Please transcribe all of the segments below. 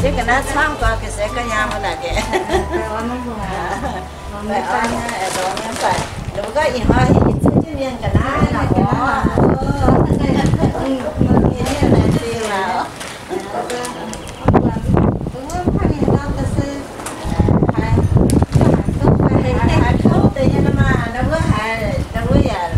Jienv ga'naaiv camv gorx ga'sie ga'nyaam naaic geh. Mbuo gorngv ih hnoi ih zuqv jienv mienh ga'naaiv naaic gorx. Haiz kuv deix nyei nor maah, ndau wuov haiz, ndau wuov yaac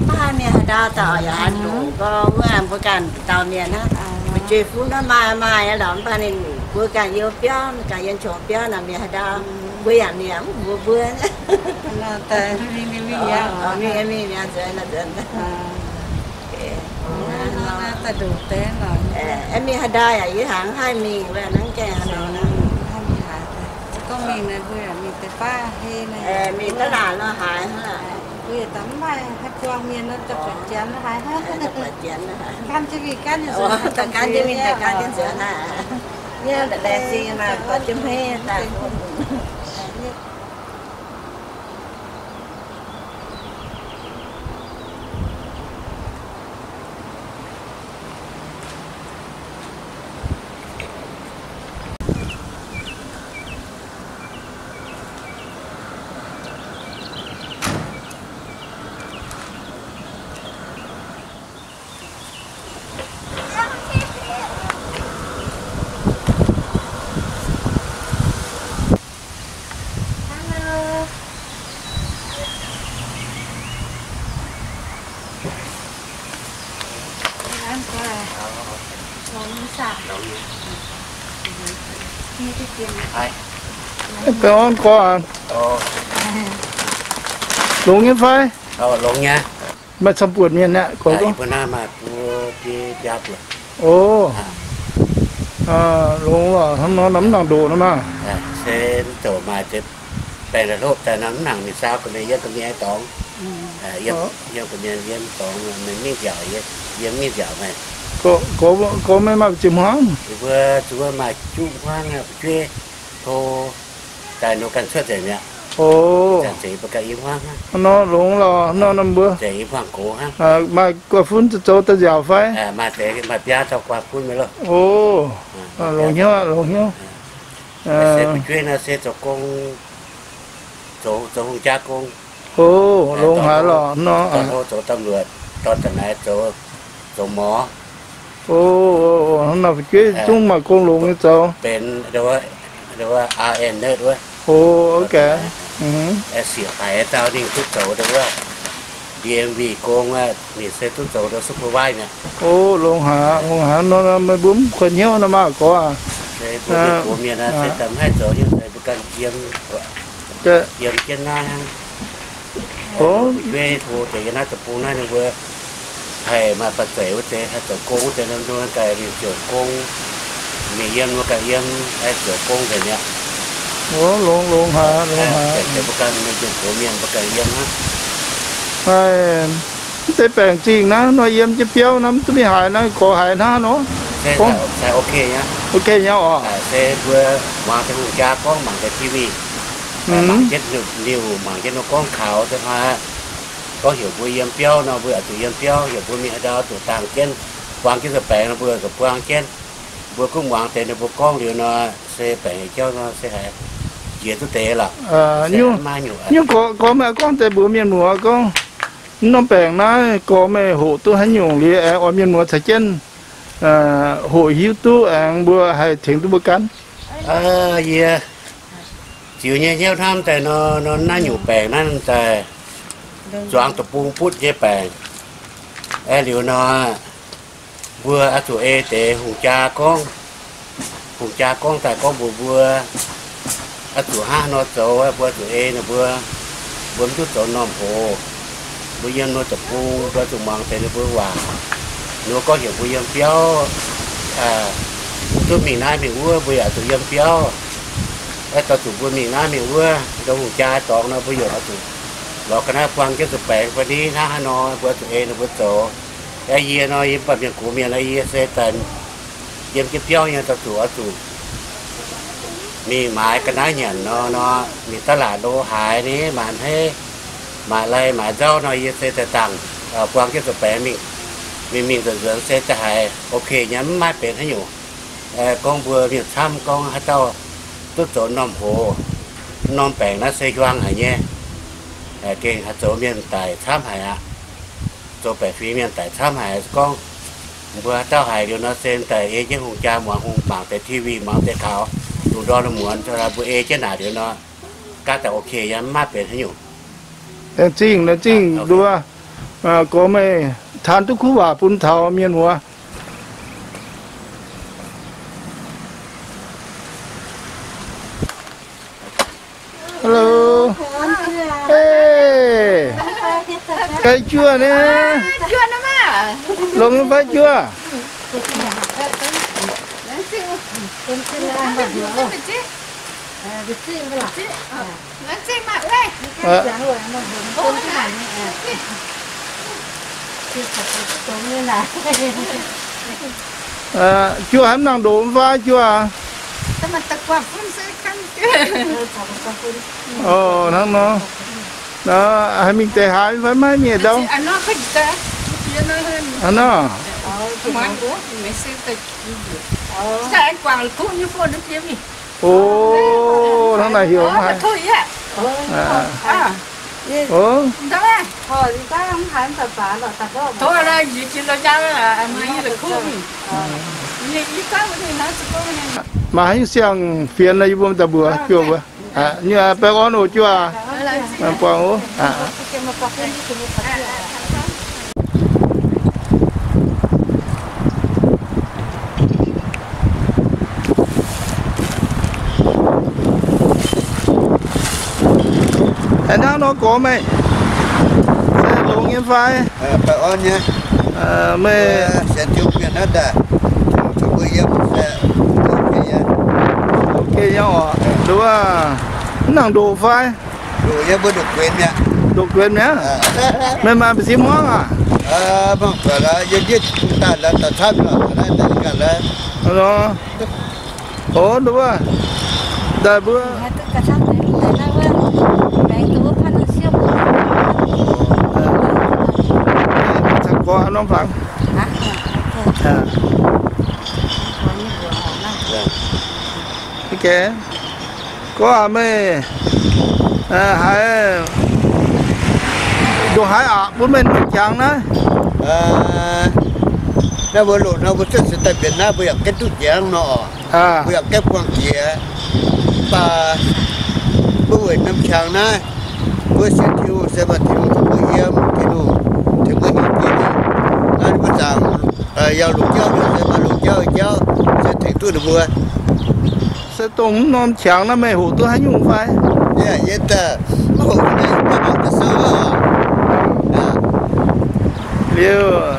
maiv haaix mienh haaix ndau daaih yaac haaix nyungc gorx wuov, mbuo ganh dauh mienh hnangv. Fu'jueiv-fun nor maaih maaih nyei lorqc, mv baac ninh mbuo ganh yiem biauv, ganh yiem qongx biauv naaic mienh haaix ndau, mbuo yaac mienh mv mbuox mbuo. Mingh mingh mingh mi'aqv nzuonx. Mingh haaix ndau yaac yie haiz mv haih mingh, mv baac hnangv gaengh haaix nor. Gorngv mingh naaic mbuo yaac mingh deix baav hei naaic. Mingh da'laatc nor haaix hnangv. Mbuo yaac daaih mv maaih haih buangh mienh nor, daaih buatc janx haaix hnangv. Gan jienv mingh gan jienv nzuonx, gan jienv mingh gan jienv nzuonx haaix. Yie laengz zingh maaih buatc jienv hmeiv daaih. Baengh orn gorx aac. Longx nyei fai? Longx nyei. Maaih camv buatc mienh aqv, gorngv. O, longx lorqc, hnangv nor mv nangc ndoqc nor maah. Se zoux maaih deix baengc la'hlopv daaih nor mv nangc mingh saau ga'mienh yiem ga'mienh dorngx. Yiem ga'mienh yiem dorngx, mingh nziaauc, yiem mingh nziaauc meih. Gorngv meih maaih ziex hmuangv? Mbuo zuqc maaih juqv hmuangv, fu'jueiv hlo daaih nor ganh cuotv nzengc mi'aqv. O, zanc zeiz mbuo ganh i hmuangv hnangv. Nor longx lorqc, nor norm mbuo zeiz i hmuangv gox hnangv. Maaih guaax fun zoux daaih nziaauc fai? Maaih deix maaih biaa dauh guaax fun meih loh. O, longx hnyouv, longx hnyouv. Se fu'jueiv nor se zoux gong, zoux, zoux hungh jaa gong. O, longx haic lorqc nor. Dorn hlo zoux ตำรวจ, dorn da'naaiv zoux, zoux หมอ. O, hnangv naaiv fu'jueiv zungv maaih gong longx nyei zoux. Benx, nduov, nduov, R N nurse wuov. O, ok. Siec haic dauh ninh duqv zoux nduov, D M V gong, ninh se duqv zoux nduov supervise mi'aqv. O, longx haic, longx haic nor, meih mbuo mv kuonx hnyouv nor maah gorx aac. Mbuo mienh se daaih mv haih zoux hnyouv daaih mbuo ganh yiem, yiem jienv naaiv hnangv. Fu'jueiv hlo deix yiem naaiv deic-bung naaiv ninh mbuo haih maaih ba'zeic wuov deix, haih zoux gong wuov deix nor, ninh ganh mingh ziouc gong, mingh yiem nor ganh yiem, haih ziouc gong nzengc mi'aqv. O, longx, longx haic, longx haic. Mbuo ganh mienh, mbuo ganh yiem hnangv. Mv zeiz baengc zingh naaiv nor, yiem jienv biauv naaiv mv duqv mingh haaix, naaiv gorx haiz hnangv nor. Ok nyei oc. Se mbuo muangx deix hungh jaa gorngv, mangc deix T V, mangc jienv liuh, mangc jienv nor gorngv kaux deix hnoi, gorngv heuc mbuo yiem biauv nor, mbuo yaac zuqc yiem biauv. Heuc mbuo mingh haaix ndau zuqc dangh jienv, buang jienv nza'baengx nor, mbuo zuqc buang jienv. Mbuo gunv muangx deix ninh mbuo gorngv liuz nor, se baengc nyei jauv nor se haiz jiex duqv deix lorqc. Nyungc gorx, gorx meih gorngv deix mbuox mienh muoz gorngv, norm baengc naaiv gorx meih hoqc duqv haaix nyungc liuz aengx oix mienh muoz caux jienv hoqc hiuv duqv aengx mbuo haih tengx duqv mbuo gan. Yie ziux nyei hnyouv hnamv daaih nor, nor naaiv nyungc baengc naaiv daaih zuangx deic-bung butv nyei baengc. Aeqv, liuz nor, mbuo oix zuqc ei deix hungh jaa gorngv, hungh jaa gorngv daaih gorngv mbuox mbuo, oix zuqc hnangv haaix nor zoux, mbuo oix zuqc ei ninh mbuo, mbuo mv duqv zoux normh hoz. Mbuo yiem nor deic-bung, mbuo zuqc muangx deix ninh mbuo waac. Ninh mbuo gorngv heuc mbuo yiem biauv, mv duqv mingh naaiv mingh wuov, mbuo yaac zuqc yiem biauv. Aeqv, dorh zuqc mbuo mingh naaiv mingh wuov, ndongc hungh jaa dorngx nor, mbuo yaac oix zuqc lorz ga'naaiv buang jienv zuqc baengx fai ni hnangv haaix nor, mbuo zuqc ei ninh mbuo zoux. Aeqv, yie nor, yie mv baac mienh gox mienh nor, yie se daaih yiem jienv biauv nyei, dorh zuqc oix zuqc mingh maaiz ga'naaiv nyanc nor, nor mingh da'laatc lo haaix ni, maaiz hneiv, maaiz lai, maaiz nzauv nor, yie se daaih dangh buang jienv zuqc baengx mingh. Mingh mingh nzuonx nzuonx se daaih haiz ok nyei, mv maaih benx haaix nyungc. Gorngv mbuo mienh camv gorngv haaix dauh duqv zoux norm hoz, norm baengc naaiv se hiuang haic nyei. Gengh haih zoux mienh daic camv haic aqv. Zoux baeqc fingx mienh daic camv haic. Gorngv mbuo haaix dauh haiz liuz nor, se daaih ei jienv hungh jaa muangx, hungh mangc deix T V, muangx deix kaux, lungh ndorm muonz mbuo ei jienv naaic liuz nor, gaav daaih ok yaac maiv benx haaix nyungc. Laengz zingh, laengz zingh nduov, gorx meih taan duqv kuv waac bun taux mienh muoz. Hello. Ei, gai juoh naaiv. Longx nyei fai juoh? Juoh haaix mv nangc ndoqc fai juoh? O, hnangv nor. Haih mingh deix haaix fai maiv mienh ndau? Hnangv nor. O, hnangv naaic heuc mv haiz. O. Maaih haaix nyungc siang-fienx yie mbuo daaih mbuox juoh mbuo. Baengh orn oc juoh. Buangh oc. Hnangv nor gorx meih se longx nyei fai? Meih ok nyei oc. Nduov, mv nangc ndoqc fai? Ndoqc guenx mi'aqv. Meih maaih m'sieqv hmuangv aac? O, nduov, daaih mbuo caux gorx norm fangx. Gorx aac, meih haiz ndongc haaix aqc bun meih norm qangx naaiv? Naaiv mbuo loz-hnoi mbuo cuotv seix daaih mbienx naaiv, mbuo yaac gaeqv duqv jiex hnangv nor oc. Mbuo yaac gaeqv buangh jiex. Mv baac mbuo weic norm qangx naaiv, mbuo sienx Tin-Hungh se maaih Tin-Hungh tengx mbuo yiem, Tin-Hungh tengx mbuo hingh jiex. Naaiv mbuo zaangc yaac longc jauv nyei, se maaih longc jauv jauv se tengx duqv ninh mbuo. Se dongh mv norm qangx naaiv meih hoqc duqv haaix nyungc fai? Liuz,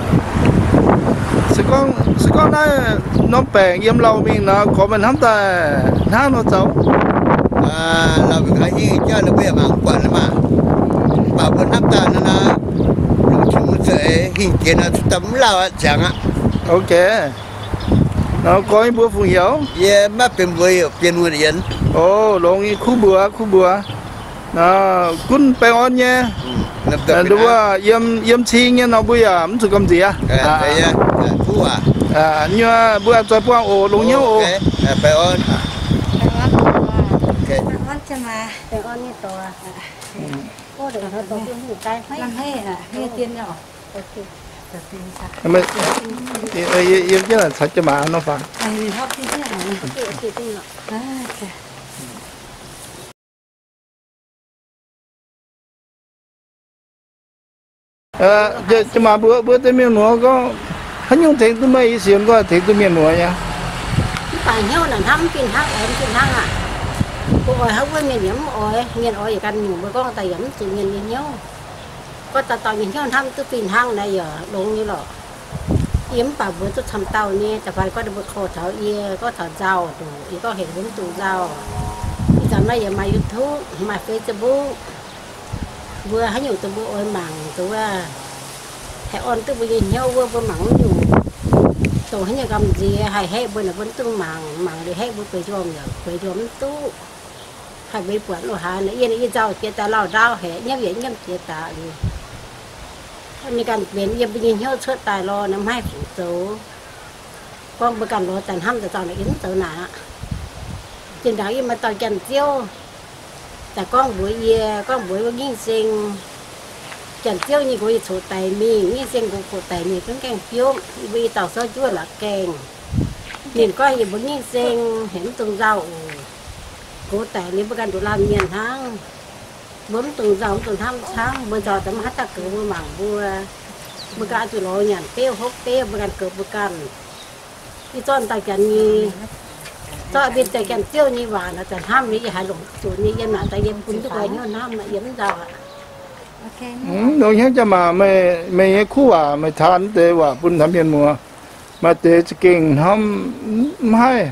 se gorngv naaiv norm baengc yiem lauh mingh nor, gorngv meih hnamv daaih hnangv nor zoux? Lauh mingh haaix hingh jauv ninh mbuo yaac mangc mv buatc maah. Mv baac mbuo hnamv daaih naaiv, longc Tin-Hungh za'eix hingh jiex nor, cuotv daaih mv lauh aqv, ziangx aqv. Ok. Nor gorngv yie mbuo fungc heuc? Yie maiv benx mbuox, yie benx wuonh yienx. O, longx nyei, kuv mbuox, kuv mbuox. Gunv baengh orn nyei. Nduov, yiem cing nyei nor mbuo yaac mv zuqc gamh nziex. Nyuoz mbuo zoix buangh oc, longx hnyouv oc. Yiem jienv caux jienv maaz nor fangx. Jienv maaz mbuox mbuo deix mienh muoz gorngv, haaix nyungc tengx duqv meih, yie sienx gorngv tengx duqv mienh muoz nyei. Mv baac hnyouv naaic hnamv mv fih hnangv, oix mv fih hnangv aqv. Mbuo oix haaix wuov mienh yaac mv oix, mienh oix yaac ganh nyungc, mbuo gorngv daaih yaac mv zuqc mienh nyei hnyouv. Gorngv dauh dauh nyei hnyouv hnamv duqv fih hnangv naaiv yaac longx nyei lorqc. Yie mv baac mbuox duqv camv dauh nyei, da'faanh gorngv ninh mbuo korv taux yie, gorngv taux nzauh nduqc, yie gorngv heuc mbuo mv zuqc nzauh. Ih zanc naaiv yaac maaih YouTube, maaih Facebook, mbuo haaix nyungc dongh mbuo oix mangc dongh wuov, haih orn duqv mbuo nyei hnyouv wuov, mbuo mangc wuov nyungc, dongh haaix nyungc gamh nziex haih haeqv mbuo naaic, mbuo mv dungx mangc. Mangc liuz haeqv mbuo gueix njormh yaac gueix njormh mv duqv. Haih mbuo buatc loz-haaix naaic, yie naaic yie nzauh jiex daaih, lauh ndaauv haic, nyiemv yaac nyiemv jiex daaih liuz, ninh ganh benx yiem mbuo nyei hnyouv cuotv daaih lorqc, naaiv mv haih fungc zoux. Gorngv mbuo ganh lorz daaih hnamv daaih zaux naaic yie mv zoux naaic aqv. Zinh ndaangc yie maaih dauh Janx-Ziouv daaih gorngv mbuox yie, gorngv mbuox wuov Nginh Seng, Janx-Ziouv nyei nqox yie coqv daic mingh, Nginh Seng nqox coqv daic mingh gunv gaengh biouv, yie mbuo i dauh souv juov la'gaengh. Ninh gorngv yie mbuo Nginh Seng heuc mv dungx nzauh oc. Gox daic liuz mbuo ganh nduqc laanh mienh hnangv. Mbuo mv dungx nzauh, mv dungx hnamv camv. Mbuo nzauh daaih maiv haih daaih goux mbuo mangc mbuo. Mbuo ganh oix zuqc lorz nyanc beuv hopv beuv, mbuo ganh goux mbuo ganh. Yie zorqv dauh Janx nyei, zorqv mbuo dauh Janx-Ziouv nyei waac naaic daaih hnamv nyei, yie haiz longc zuqc nyei. Yiem naaic daaih yie bun duqv guai hnyouv hnamv, yie mv nzauh aqv. Mv longc hnyouv jaa maah, meih, meih nyei kuv waac meih taan deix waac bun taux mienh muoz, maaih deix za'gengh hnamv mv haih,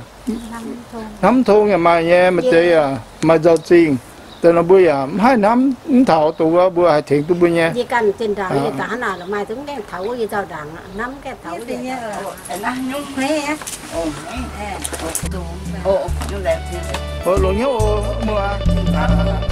hnamv mv tong yaac maaih nyei, maaih deix yaac maaih nzauh zingh. Deix nor mbuo yaac mv haih hnamv mv taux dongh wuov mbuo haih tengx duqv mbuo nyei. Longc hnyouv oc, muoz.